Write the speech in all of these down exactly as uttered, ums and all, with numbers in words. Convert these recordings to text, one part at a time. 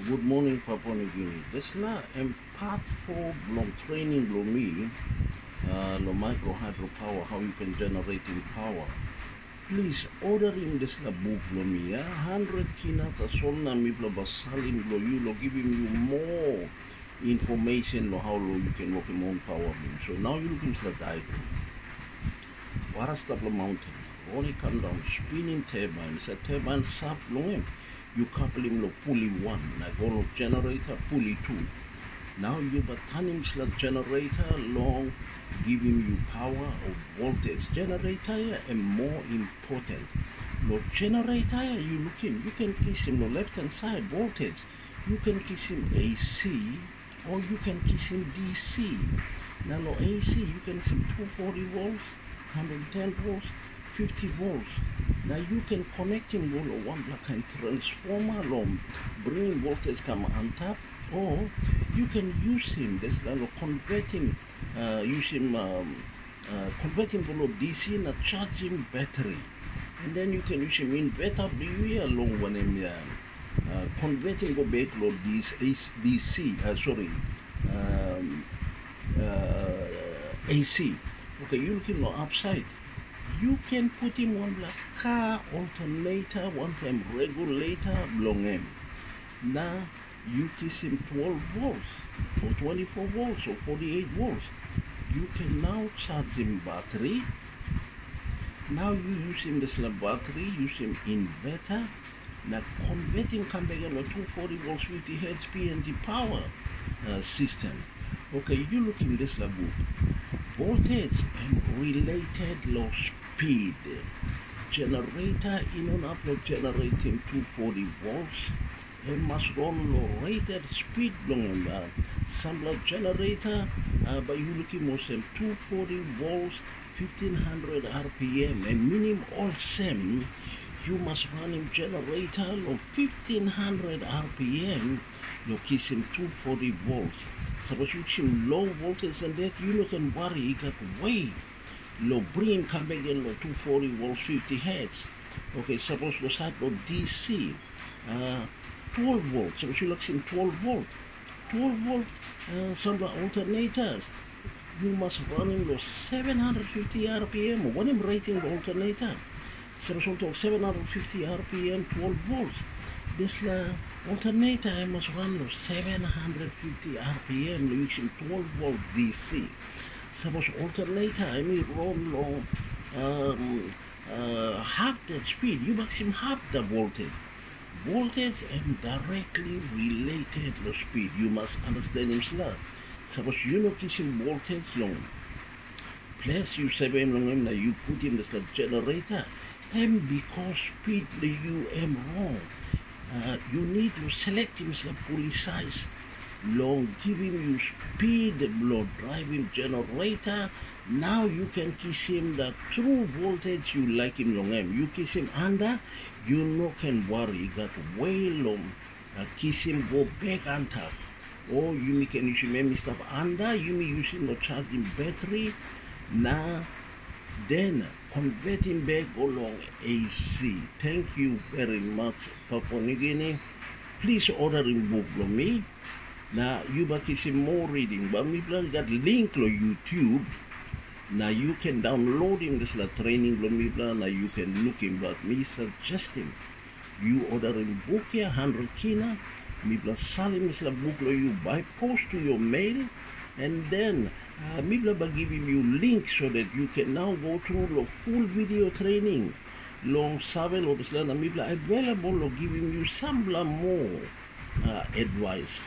Good morning, Papua New Guinea. Dispela em part four bilong training bilong mi, uh, long micro hydropower, how you can generating power. Please orderim dispela buk bilong mi, ya, hundred kina tasol na mipela bai salim long yu, long givim yu more information long how long you can work your own power bilong. So now you looking dispela diagram. Wara stapla mountain, rot i kam daun, spinning turbine, sa turbine sap long em. Yu kapelim long puli wan na go long generator puli tu. Nau yu bai tanim dispela generator long givim yu power o voltage. Generator ya em more important. Long generator ya yu lukim, yu ken kisim long left hand side voltage, yu ken kisim A C, o yu ken kisim D C. Na long A C yu ken kisim two forty volts, hundred ten volts, fifty volts. Na yu ken konektim go long wanpela kain transformer long bringim voltage kam antap, o yu ken yusim dispela long convertim, uh, yusim um, uh, convertim go long D C na charging battery. And then you can use him inverter bilong yu ya long wanem ya, uh, converting go back long this is D C, uh, sorry, um, uh, A C. Okay, you look in the upside. You can put him on like car alternator, one time regulator bilong em. Na yu kisim twelve volts, o twenty-four volts, o forty-eight volts. Yu ken nau chargim battery. Nau yu yusim dispela battery, yusim inverter, na convertim kam bek long two forty volts fifty hertz P N G power, uh, system. Okay, yu lukim dispela buk. Voltage em related long speed. Generator i no inap long generatim two forty volts. Em mas ron long rated speed bilong em. Uh, sampela generator, uh, bai yu lukim olsem two forty volts, fifteen hundred R P M. Em minim olsem yu mas ranim generator long fifteen hundred R P M long kisim two forty volts. Sapos yu kisim low voltage than that, yu no ken wari, i gat way long bringim kam bek gen long two forty volts fifty hertz. Okay, sapos long sait long D C, uh, twelve volt, sapos yu laik kisim twelve volt, twelve volt, uh, sampela alternators, yu mas ranim long seven hundred fifty R P M, wanem rating long alternator. Sapos ol tok seven hundred fifty R P M, twelve volts. Dispela alternator em mas ran long seven hundred fifty R P M, long yusim twelve volt D C. Sapos alternator em i ron long, um, uh, half that speed, yu maksim half the voltage. Voltage em directly related long speed. Yu mas understandim sla. Sapos yu no kisim voltage long ples yu sevem long em na yu putim dispela generator, em bikos speed bilong yu em rong. Uh, yu nid long selektim dispela puli saiz long givim yu speed bilong draivim generator. Nau yu ken kisim da tru voltage yu laikim long em. Yu kisim anda, yu no ken wari, i gat we long, uh, kisim go bek antap. O yumi ken yusim em i stap anda, yumi yusim long chargim battery, na den convertim bek go long A C. Thank you very much, Papua New Guinea. Please orderim buk bilong mi. Na yu bai kisim more reading. Bai mipela i gat link long YouTube. Na yu ken downloadim dispela training bilong mipela, na yu ken lukim, bat mi suggestim yu orderim buk ya, hundred kina. Mipela salim dispela buk long yu by post to your mail, and then, uh, mipela bai givim yu link so that you can now go through long full video training long save long dispela, na mipela available long givim yu sampela moa, uh, advice.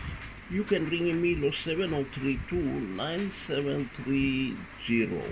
You can ringim mi long seven oh three two nine seven three zero.